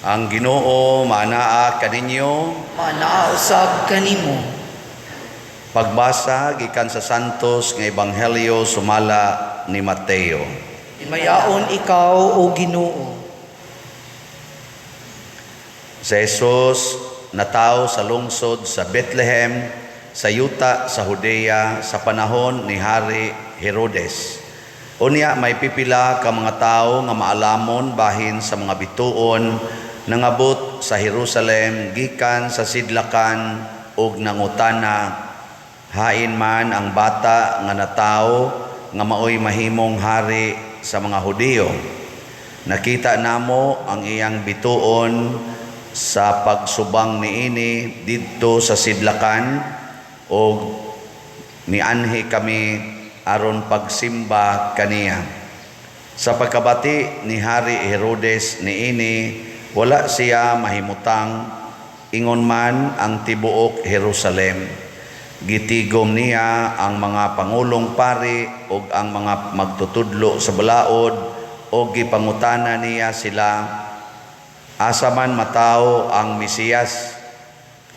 Ang Ginoo maanaa kaninyo. Maanaa usab kanimo. Pagbasa gikan sa Santos nga Ebanghelyo sumala ni Mateo. Himayaon ikaw, o Ginoo. Si Jesus natawo sa lungsod sa Bethlehem sa yuta sa Judea sa panahon ni Hari Herodes. Unya may pipila ka mga tawo nga maalamon bahin sa mga bituon nangabot sa Jerusalem gikan sa sidlakan ug nangutana, "Hain man ang bata nga natawo nga maoy mahimong hari sa mga Hudiyo? Nakita namo ang iyang bituon sa pagsubang niini didto sa sidlakan ug mianhi kami aron pagsimba kaniya." Sa pagkabati ni Hari Herodes niini, wala siya mahimutang, ingon man ang tibuok Jerusalem. Gitigom niya ang mga pangulong pari ug ang mga magtutudlo sa balaod ug gipangutana niya sila, "Asa man matawo ang Mesiyas?"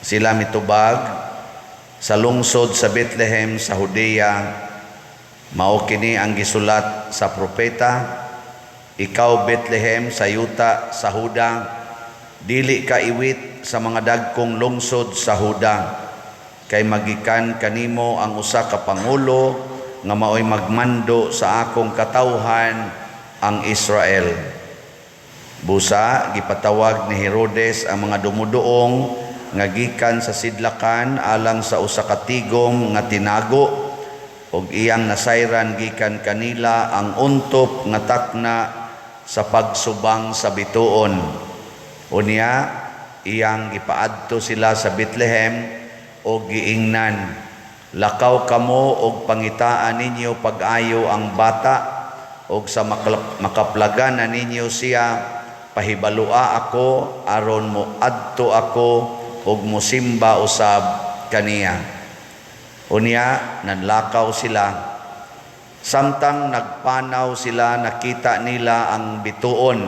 Sila mitubag, "Sa lungsod sa Bethlehem sa Judea. Mao kini ang gisulat sa propeta, 'Ikaw Bethlehem sa yuta sa Huda, dili ka iwit sa mga dagkong lungsod sa Huda, kay magikan kanimo ang usa ka pangulo nga maoy magmando sa akong katawhan ang Israel.'" Busa gipatawag ni Herodes ang mga dumuduong nga gikan sa sidlakan alang sa usa ka tigom nga tinago, ug iyang nasayran gikan kanila ang untop nga takna sa pagsubang sa bituon. Unya iyang gipaadto sila sa Bethlehem ug giingnan, "Lakaw kamo og pangitaa ninyo pag-ayo ang bata, ug sa makaplagan na ninyo siya, pahibalua ako aron moadto ako ug mosimba usab kaniya." Unya nanlakaw sila. Samtang nagpanaw sila, nakita nila ang bituon,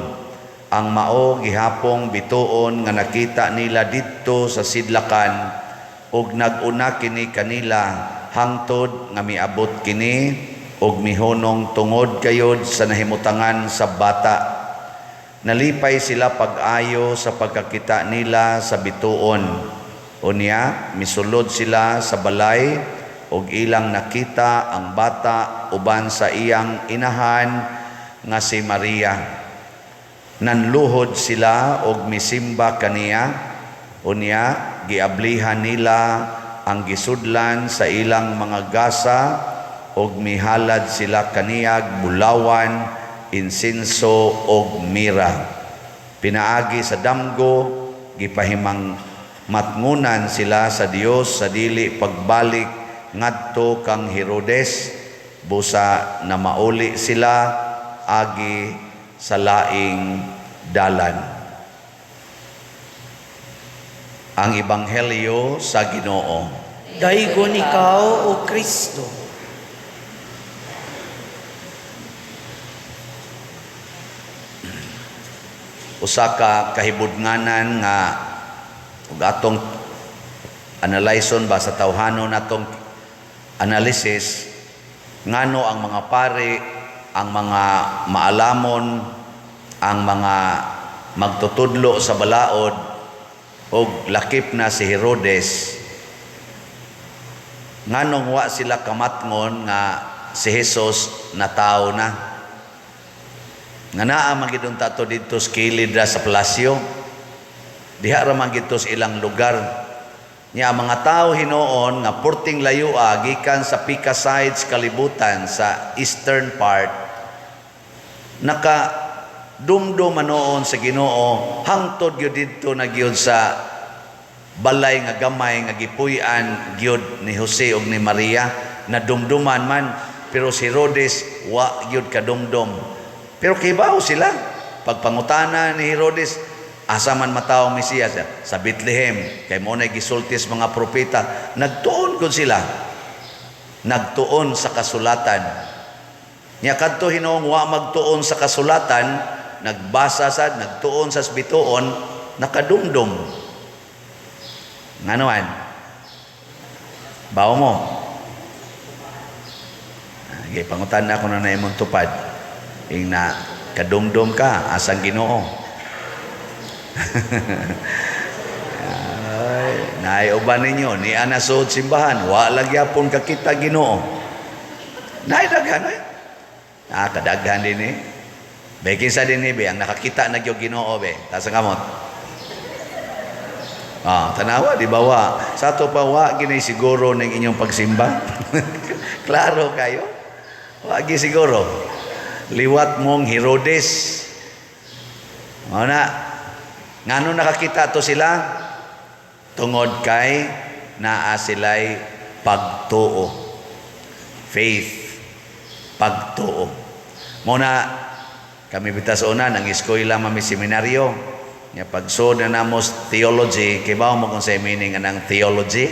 ang mao gihapong bituon nga nakita nila didto sa sidlakan, ug nag-una kini kanila hangtod nga miabot kini ug mihunong tungod kayod sa nahimutangan sa bata. Nalipay sila pag-ayo sa pagkakita nila sa bituon. Unya misulod sila sa balay ug ilang nakita ang bata uban sa iyang inahan nga si Maria. Nanluhod sila og misimba kaniya. Unya giablihan nila ang gisudlan sa ilang mga gasa ug mihalad sila kaniyag bulawan, insenso ug mira. Pinaagi sa damgo, gipahimang matngunan sila sa Dios sa dili pagbalik ngadto kang Herodes. Busa na mauli sila agi sa laing dalan. Ang Ebanghelyo sa Ginoo. Daygon ikaw, O Kristo. Usa ka kahibudnganan nga ug atong analyson ba sa tawhanon natong analysis, ngano ang mga pari, ang mga maalamon, ang mga magtutudlo sa balaod og lakip na si Herodes, nganong wa sila kamatngon nga si Jesus natawo na, nga naa man gid unta to didto sa kilid ra sa palasyo, diha ra man gid to sa ilang lugar niya? Ang mga tao hinuon nga purting layoa gikan sa pika sides kalibutan sa eastern part, naka dumdum manoon sa Ginoo hangtod gyud didto na gyud sa balay nga gamay nga gipuy-an gyud ni Jose ug ni Maria. Nadumduman man, pero si Herodes wa gyud kadumdum. Pero kibaw sila. Pagpangutana ni Herodes, "Asa man matawo ang Mesiyas?" "Sa Bethlehem, kay mo na gisulti sa mga propeta." Nagtuon gud sila, nagtuon sa kasulatan. Nya kadto hinuong wa magtuon sa kasulatan. nagbasa sad, nagtuon sa bituon, nakadumdum. Ngano man? Bawo mo. Okay, pangutan na ako na imong tupad. Ing na kadumdum ka, asang Ginoo. Ay, naay uban ninyo, ni ana suod simbahan, wa lang gyapon kakita Ginoo. Naay daghan eh. Ah, kadaghan din eh. Be, kinsa din eh, be, ang nakakita na gyud Ginoo be. Taas ang kamot. Ah, tanawa di ba wa? Sa ato pa wa ginay siguro ning inyong pagsimba. Klaro kayo. Wa gi siguro. Liwat mong Herodes. Mao na. Ngano nakakita to sila? Tungod kay naa sila'y pagtuo. Faith. Pagtuo. Mao na kami bitas una nang eskwela mami seminaryo. Nya pagsuod na namo sa theology, kibaw mo kung sa meaning anang theology?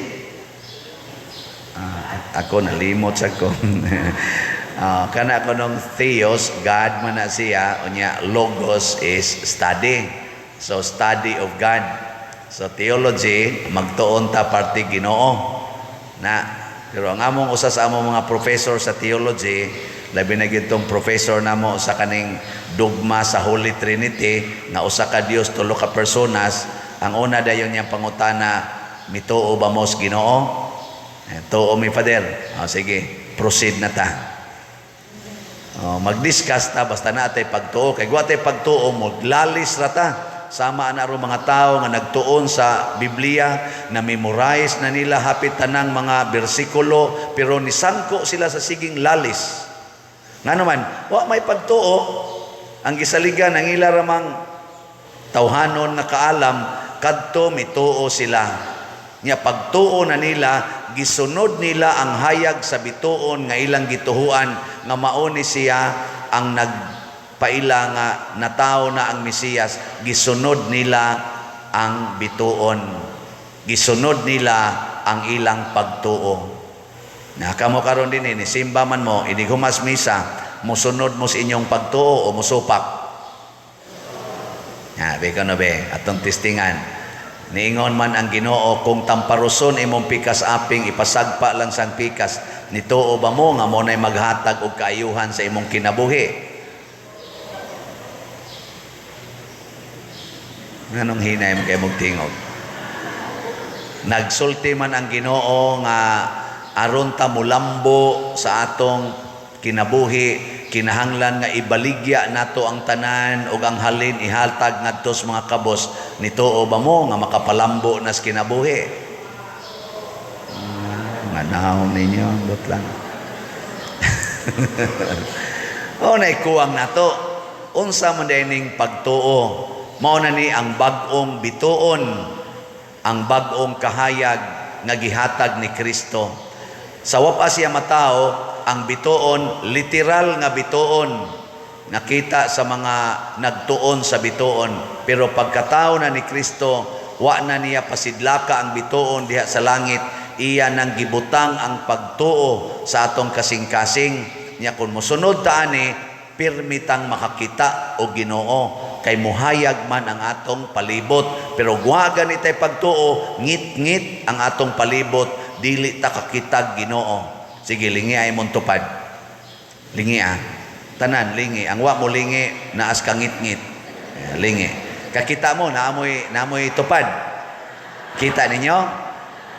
Ah, ako nalimot sa ko. Ah, kana ko nung theos, God man na siya, unya logos is study. So study of God. So theology, magtuon ta parte Ginoo. Na pero ang among usa sa among mga professor sa theology, labi na gyud tong professor namo sa kaning dogma sa Holy Trinity nga usa ka Dios, tulo ka personas, ang una dayon niyang pangutana, "Mituo ba mo sa Ginoo?" "Eh, tuo mi, Father." "Oh, sige, proceed na ta." Oh, mag-discuss ta basta na atay pagtuo, kay wa tay pagtuo maglalis ra ta. Sama ana ro mga tao nga nagtuon sa Biblia, na memorize na nila hapit tanang mga bersikulo, pero nisangko sila sa siging lalis. Ngano man wa may pagtuo, ang gisaligan ang ila ramang tawhanon nga kaalam kadto mituo sila. Nya pagtuo na nila, gisunod nila ang hayag sa bituon nga ilang gituhuan nga mao ni siya ang nagpaila nga natawo na ang Mesiyas. Gisunod nila ang bituon, gisunod nila ang ilang pagtuo. Na kamo karon din ni simba man mo, inig humas misa, musunod mo sa inyong pagtuo o musupak? Ya, be kano be, atong testingan. Niingon man ang Ginoo, kung tamparuson imong pikas aping, ipasagpa lang sang pikas, nituo ba mo nga mo na'y maghatag og kaayuhan sa imong kinabuhi? Nganong hinay mo kay mong tingog? Nagsulti man ang Ginoo nga aron ta mulambo sa atong kinabuhi, kinahanglan nga ibaligya nato ang tanan ug ang halin ihatag ngadto sa mga kabos. Nituo ba mo nga makapalambo nas kinabuhi? Manahon ninyo, but lang. O naikuwang nato. Unsa man ning pagtuo? Mao na ni ang bag-ong bituon, ang bag-ong kahayag nga gihatag ni Kristo. Sa wapa siya matao, ang bituon, literal nga bituon, nakita sa mga nagtuon sa bituon. Pero pagkatao na ni Kristo, wa na niya pasidlaka ang bituon diha sa langit, iya nang gibutang ang pagtuo sa atong kasing-kasing. Nya kung mosunod ta ani, pirmitang makakita og Ginoo, kay muhayag man ang atong palibot. Pero wa gani tay pagtuo, ngit-ngit ang atong palibot, dili ta kakitag Ginoo. Sige, lingi ay mong tupad. Lingi ah. Tanan, lingi. Ang wa mo lingi, naas ka ngit-ngit. Lingi. Kakita mo, naamoy tupad. Kita ninyo?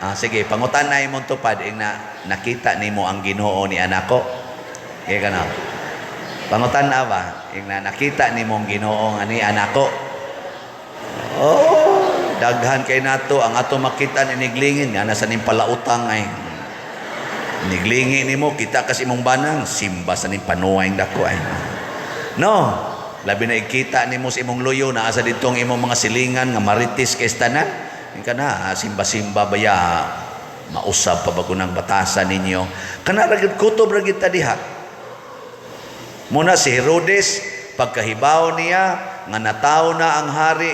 Ah, sige, pangutan na imong tupad, ing na, nakita nimo ang Ginoo ni anako. Kaya ka na. Pangutan na ba? Ing na, nakita nimo ang Ginoo nga ni anako. Oh, daghan kay nato ang ato makita ni niglingin nga nasa ning palautang ay. Niglingi nimo, kita kasi imong banang simba sa ning panuway dako ay. No, labi na ikita nimo sa imong luyo naa sa ditong imong mga silingan nga marites kay tanan. Ing kana simba-simba baya, mausab pa bago ng batasan ninyo. Kana ra gyud, kutob ra gyud ta diha. Muna si Herodes, pagkahibaw niya nga natawo na ang hari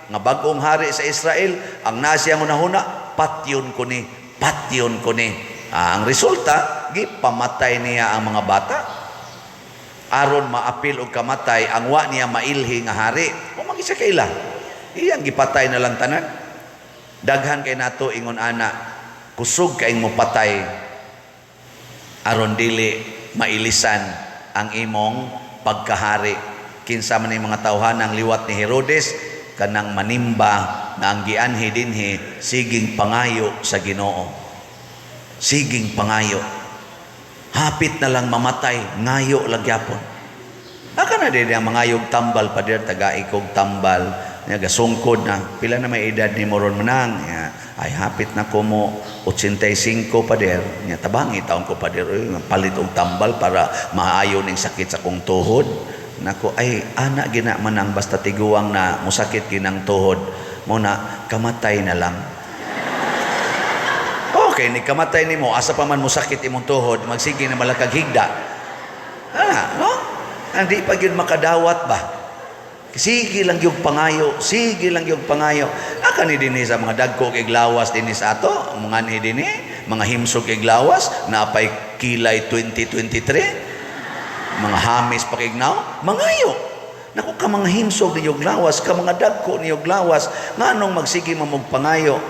nga bag-ong hari sa Israel, ang nasiyang hunahuna, "Patyon ko ni, patyon ko ni." Ah, ang resulta, gipamatay niya ang mga bata. Aron maapil og kamatay ang wa niya mailhi nga hari. O magisa kaila. Iyang gipatay na lang tanan. Daghan kay nato ingon ana, kusog kaing mopatay aron dili mailisan ang imong pagkahari. Kinsa man yung mga tawhanang liwat ni Herodes, kanang manimba na ang gianhi dinhi, siging pangayo sa Ginoo. Siging pangayo. Hapit na lang mamatay, ngayo lang gyapon. Aka na din ang mangayog tambal, pader, tagai kog tambal. Nya gasungkod na, pila na may edad ni moron manang? Nya, ay, hapit na ko mo 85, pader. Nya, tabangi taon ko, pader, uy, palit og tambal para maayo ning sakit sa kong tuhod. Nako, ay, ana gina manang, basta tiguang na musakit ginang tuhod mo na, kamatay na lang. Okay, ni kamatay nimo, asa pa man musakit imong tuhod, magsige na malakag higda. Ah, no? Hindi pa gyud makadawat ba? Sige lang yung pangayo, sige lang yung pangayo. Aka ni dinhi sa mga dagko kay lawas dinhi sa ato, mga ni dinhi, mga himsog kay lawas, napay kilay 2023. Mga hamis pa kay gnaw, mangayo. Naku ka mga himsog niyog lawas, ka mga dagko niyog lawas, nganong magsige mamog pangayo?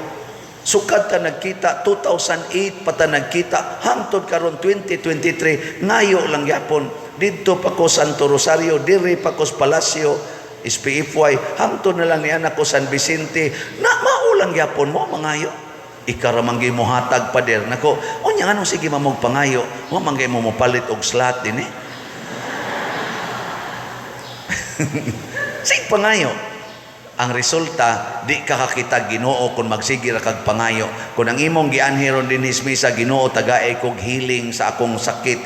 Sukad ta nagkita, 2008 pa ta nagkita, hangtod karon 2023, ngayo lang gyapon. Didto pa ko Santo Rosario, diri pa ko sa Palacio, SPFY, hangtod na lang ni anak ko San Vicente, na mao lang gyapon mo mangayo. Ikaw ra man gyud mohatag, pader. Nako, unya nganong sige mamog pangayo, wa man gyud mo mopalit og slot dinhi. Sige pangayo. Ang resulta, di ka kakita Ginoo kung magsige ra kag pangayo. Kung ang imong gianhi ron dinhi sa misa, Ginoo, tagae kog healing sa akong sakit,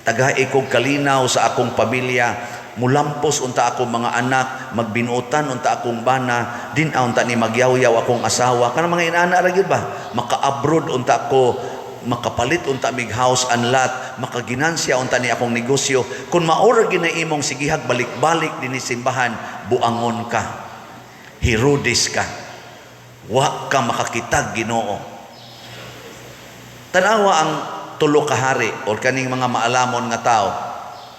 tagae kog kalinaw sa akong pamilya, mulampos unta akong mga anak, magbinuotan unta akong bana, din unta ni magyawyaw akong asawa. Kanang mga inana ra gyud ba? Maka-abroad unta ko, makapalit unta mig house and lot, makaginansya unta ni akong negosyo. Kung maura gyud na imong sigihag balik-balik dinhi simbahan, buangon ka. Herodes ka. Wa ka makakitag Ginoo. Tanawa ang tulo ka hari or kaning mga maalamon nga tao.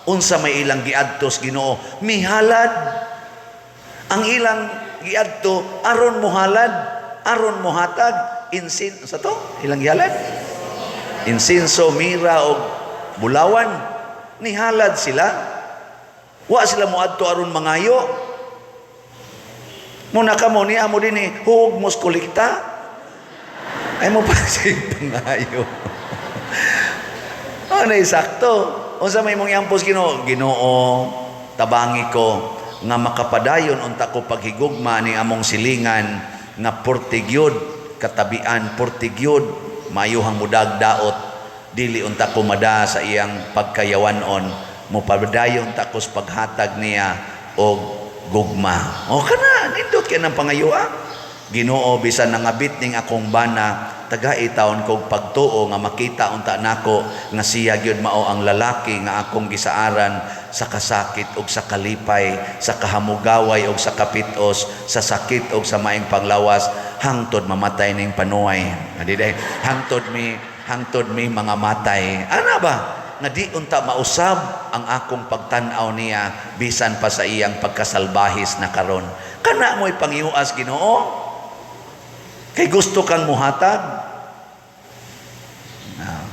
Unsa may ilang giadtos Ginoo? Mihalad. Ang ilang giadto aron mohalad, aron mohatag insin sa to ilang gihalad? Insinso, mira og bulawan. Nihalad sila. Wa sila moadto aron mangayo. Muna ka mo, niya mo din eh, huog mos kolekta. Ay mo pa siya pangayo. Ano sakto? Unsa may mong iampos Ginoo? Ginoo, tabangi ko nga makapadayon unta ko paghigugma ni among silingan nga portigyod katabian, portigyod mayuhang mudag daot, dili unta ko mada sa iyang pagkayawanon, mopadayon ta ko sa paghatag niya og gugma. O kana nindot kay nang pangayoa. Ginoo, bisan nangabit ning akong bana, tagai taon kog pagtuo nga makita unta nako nga siya gyud mao ang lalaki nga akong gisaaran sa kasakit ug sa kalipay, sa kahamugaway ug sa kapitos, sa sakit ug sa maing panglawas, hangtod mamatay ning panuay. Adi day, hangtod mi mga matay. Ana ba? Nga di unta mausab ang akong pagtan-aw niya bisan pa sa iyang pagkasalbahis na karon. Kana mo'y pangiuas Ginoo. Kay gusto kang muhatag. Ah.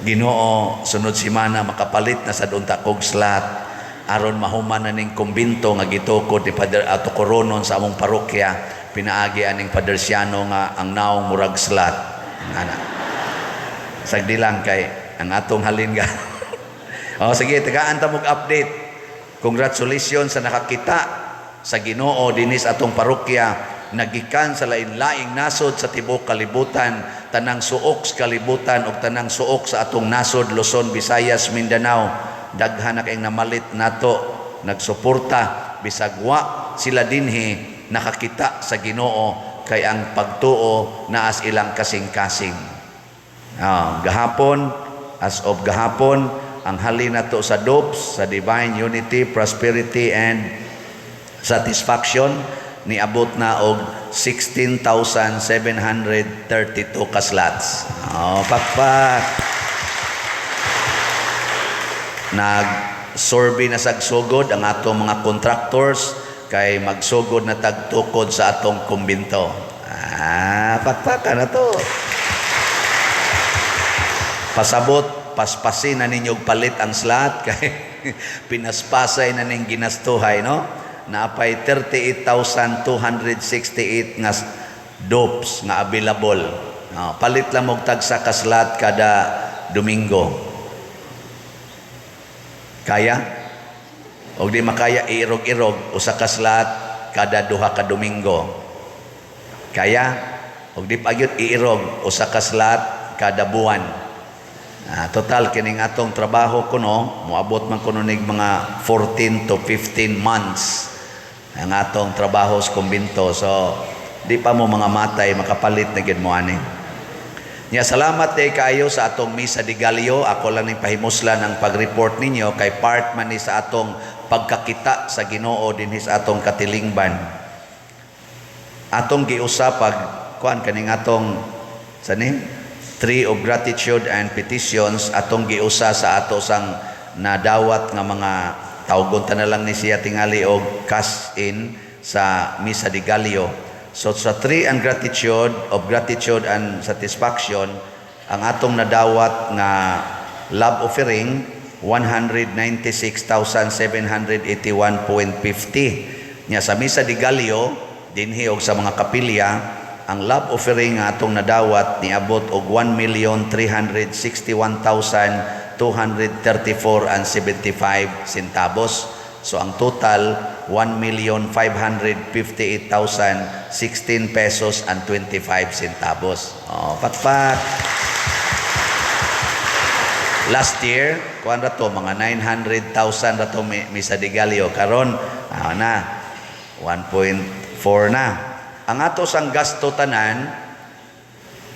Ginoo, sunod simana makapalit na sad unta kog slot aron mahuman na ning kumbinto nga gitukod ni Father Ato Coronon sa among parokya, pinaagi aning Father Siano nga ang naong murag slot. Ana. Sagdi lang kay ang atong halin ga. O sige, tagaan ta mog update. Congratulations sa nakakita sa Ginoo dinis atong parokya, nagikan sa lain-laing nasod sa tibuok kalibutan, tanang suok sa kalibutan ug tanang suok sa atong nasod, Luzon, Visayas, Mindanao. Daghan na kayong namalit nato, nagsuporta bisag wa sila dinhi, nakakita sa Ginoo kay ang pagtuo naas ilang kasing-kasing. Ah, gahapon, as of gahapon, ang halin nato sa DOPS, sa Divine Unity, Prosperity and Satisfaction, niabot na og 16,732 ka slots. Oh, pakpak. Nag-survey na sag sugod ang atong mga contractors kay magsugod na tagtukod sa atong kumbinto. Ah, pakpaka na to. Pasabot, paspasin na ninyo og palit ang slot kay pinaspasay na ning ginastuhay, no? Naapay 38,268 nga dopes nga available. No, palit lang og tagsa ka slot kada Domingo. Kaya? Og di makaya, iirog-irog, usa ka slot kada 2 ka Domingo. Kaya? Og di pa gyud iirog, usa ka slot kada buwan. Ah, total kining atong trabaho kuno moabot man kuno nig mga 14 to 15 months ang atong trabaho sa kumbinto. So di pa mo mga matay, makapalit na gyud mo ani. Nya salamat kay kaayo sa atong Misa de Gallo. Ako lang ning pahimuslan ang pag-report ninyo kay part man ni sa atong pagkakita sa Ginoo dinhi sa atong katilingban. Atong giusa pag kuan kaning atong sa ni Tree of Gratitude and Petitions, atong giusa sa ato sang nadawat nga mga, tawgon ta na lang ni siya tingali og cash in sa Misa de Gallo. So sa Tree and Gratitude of Gratitude and Satisfaction, ang atong nadawat nga love offering, 196,781.50. Nya sa Misa de Gallo dinhi og sa mga kapilya, ang love offering nga atong nadawat niabot og 1,361,234.75 centavos. So ang total, 1,558,016 pesos and 25 centavos. Oh, patpat. Last year, kuan ra to, mga 900,000 ra to Misa de Gallo. Karon, ah, na 1.4 na. Ang ato sang gasto tanan,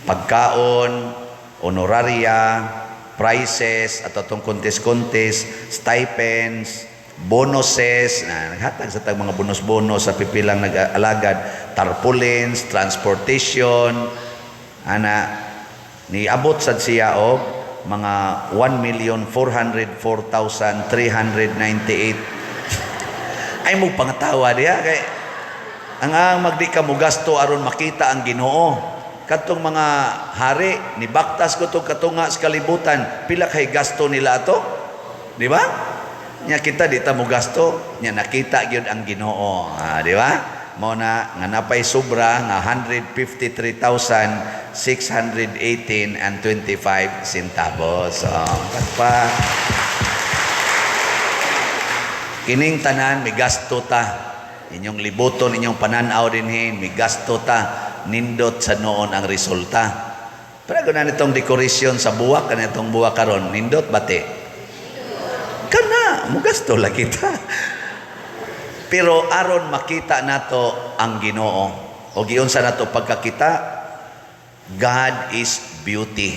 pagkaon, honoraria, prices, at atong kontes-kontes, stipends, bonuses, na naghatag sa tag mga bonus-bonus sa pipilang nag-alagad, tarpaulins, transportation, ana, niabot sad siya og mga 1,404,398. Ay mo pangatawa diya kay ang magdi ka mo gasto aron makita ang Ginoo. Kadtong mga hari ni baktas ko tong katunga sa kalibutan, pila kay gasto nila ato? Di ba? Nya kita di ta mo gasto, nya nakita gyud ang Ginoo. Ah, di ba? Mao na nga napay sobra nga 153,618 and 25 centavos. So, pa kining tanan may gasto ta. Inyong libuton, inyong pananaw dinhi, may gasto ta. Nindot sa noon ang resulta. Pero na nitong decoration sa buwak, kanitong buwak karon, nindot bati. Kana, mo gasto lagi ta. Pero aron makita nato ang Ginoo. O giunsa nato pagkakita, God is beauty.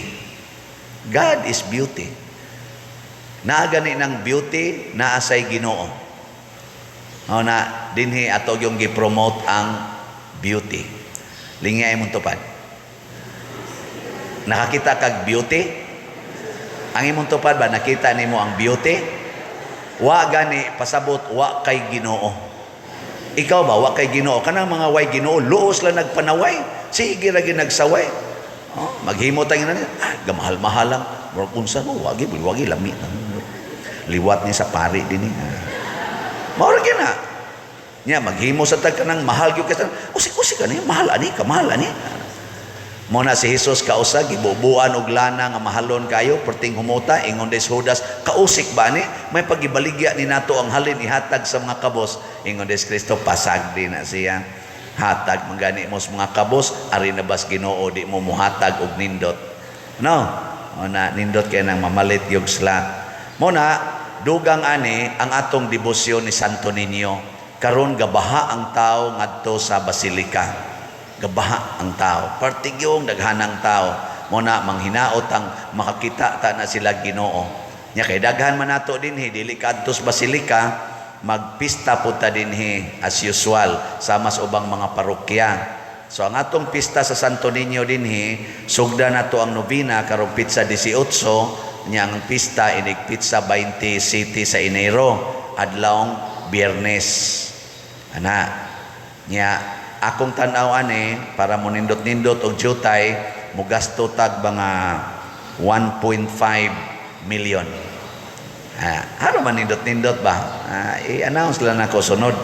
God is beauty. Naa gani ng beauty, naa say Ginoo. O na dinhi ato yung gi-promote ang beauty. Lingay imong tupad. Nakakita kag beauty? Ang imong tupad ba, nakita nimo ang beauty? Wa gani, pasabot wa kay Ginoo. Ikaw ba wa kay Ginoo? Kanang mga way Ginoo, luos lang nagpanaway. Sige ra gyud nagsaway. Oh, maghimo tayo na, ah, gamahal-mahal lang. Murag unsa mo, wagi, wagi lami. Liwat ni sa pari dinhi. Ah. Mao ra gyud na. Nya maghimo sa tag kanang mahal gyud kasi. Usik-usik ani, mahal ani, kamahal ani. Mo na si Jesus kausa gibubuan og lana nga mahalon kayo, perting humuta. Ingon des Judas, "Kausik ba ni? May pagibaligya ni nato ang halin, ihatag sa mga kabos." Ingon des Kristo, "Pasag di na siya. Hatag man gani mo sa mga kabos, ari na bas Ginoo di mo muhatag og nindot?" No, mo na nindot kay nang mamalit yung slot. Mo na dugang ani ang atong debosyon ni Santo Niño. Karon gabaha ang tao ngadto sa basilika, gabaha ang tao. Partigyong daghanang tao. Mo na manghinaot ang makakita ta na sila Ginoo. Nya kay daghan man nato dinhi dili kadtos basilika, magpista pud ta dinhi as usual sama sa ubang mga parokya. So ang atong pista sa Santo Niño dinhi, sugda nato ang novena karong pitsa 18. Nya ang pista inig petsa 27 sa Enero, adlawng Biyernes. Ana. Nya akong tan-aw ani para mo nindot-nindot og jutay, mugasto tag mga 1.5 million. Ah, haro man nindot-nindot ba? Ah, i-announce lang nako sunod.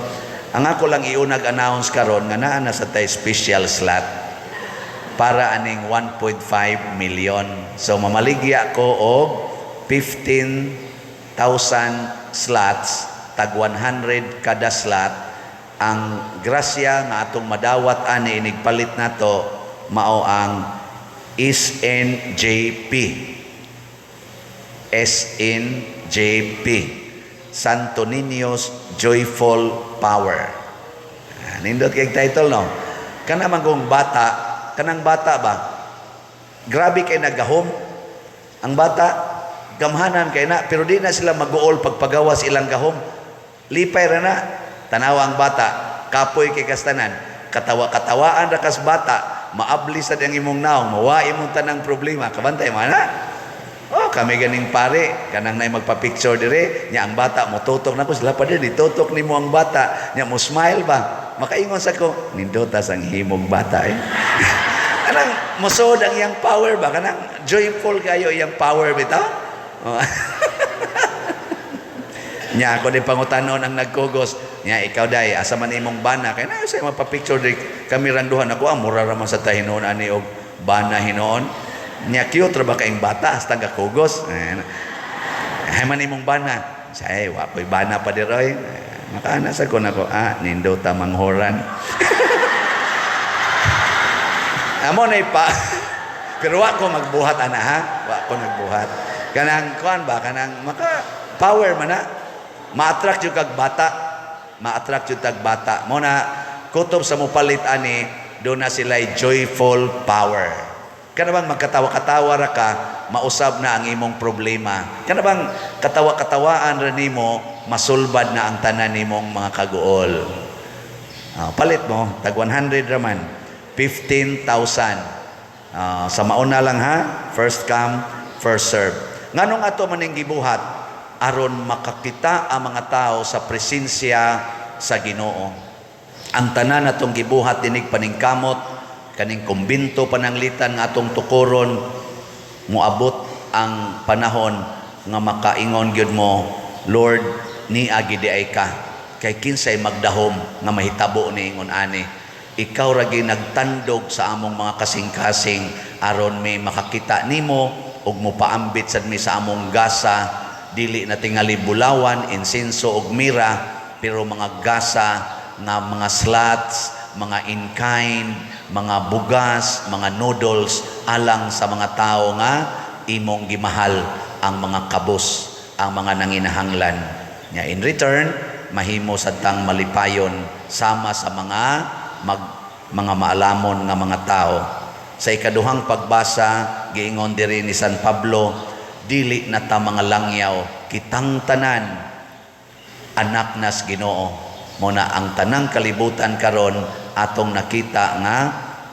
Ang ako lang iunag announce karon nga naa na sa tay special slot para aning 1.5 million. So mamaligya ko og 15,000 slots, tag 100 kada slot. Ang grasya nga atong madawat ani inig palit nato mao ang SNJP. SNJP, Santo Niño's Joyful Power. Ah, nindot kay title, no? Kana man kung bata, kanang bata ba? Grabe kay nagahom. Ang bata gamhanan kay na, pero di na sila maguol pagpagawas ilang gahom. Lipay ra na. Tanawa ang bata, kapoy kay kastanan. Katawa-katawaan ra kas bata, maabli sa ang imong naong, mawa imong tanang problema. Kabantay mo na? Oh, kami ganing pare, kanang nay magpa-picture dire, nya ang bata motutok nako sila pa dire, tutok nimo ang bata, nya mo smile ba? Makaingon sa ko, nindotas ang himog bata eh. Kanang mosod ang iyang power ba? Kanang joyful kayo iyang power bitaw? Oh. Nya ako din pangutanon ang nagkugos. Nya ikaw day, asa man imong bana? Kay na sa magpa-picture di kami randuhan ako, ah, mura ra man sa ta hinuon ani og bana hinuon. Nya cute ra ba kaing bata hasta gakugos. Ay man imong bana. Say, wa ko'y bana pa diroy. Makaana sa ko nako, ah, nindota manghoran. Amo na pa. Pero wa ko magbuhat ana ha. Wa ko nagbuhat. Kanang kuan ba, kanang maka power man na. Ma-attract jud kag bata. Ma-attract jud kag bata. Mo na kutob sa mopalit ani do na sila joyful power. Kana bang magkatawa-katawa ra ka, mausab na ang imong problema. Kana bang katawa-katawaan ra nimo, masulbad na ang tanan nimong mga kaguol. Ah, palit mo, tag 100 raman, 15,000. Ah, sa mauna lang ha, first come, first serve. Nganong ato maning gibuhat? Aron makakita ang mga tao sa presensya sa Ginoo. Ang tanan atong gibuhat dinig paningkamot, kaning kumbinto pananglitan nga atong tukoron, moabot ang panahon nga makaingon gyud mo, "Lord, niagi di ay ka." Kay kinsay magdahom nga mahitabo ni ingon ani? Ikaw ra gyud nagtandog sa among mga kasing-kasing aron may makakita nimo ug mopaambit sad mi sa among gasa, dili na tingali bulawan, insenso ug mira, pero mga gasa nga mga slots, mga in kind, mga bugas, mga noodles alang sa mga tao nga imong gimahal, ang mga kabus, ang mga nanginahanglan. Nya in return, mahimo sad tang malipayon sama sa mga maalamon nga mga tao. Sa ikaduhang pagbasa, giingon diri ni San Pablo, dili na ta mga langyaw, kitang tanan anak nas Ginoo. Mo na ang tanang kalibutan karon atong nakita nga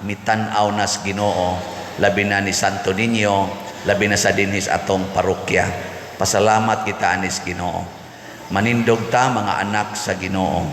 mitan-aw nas Ginoo, labi na ni Santo Niño, labi na sa dinhis atong parokya. Pasalamat kita anis Ginoo. Manindog ta, mga anak sa Ginoo.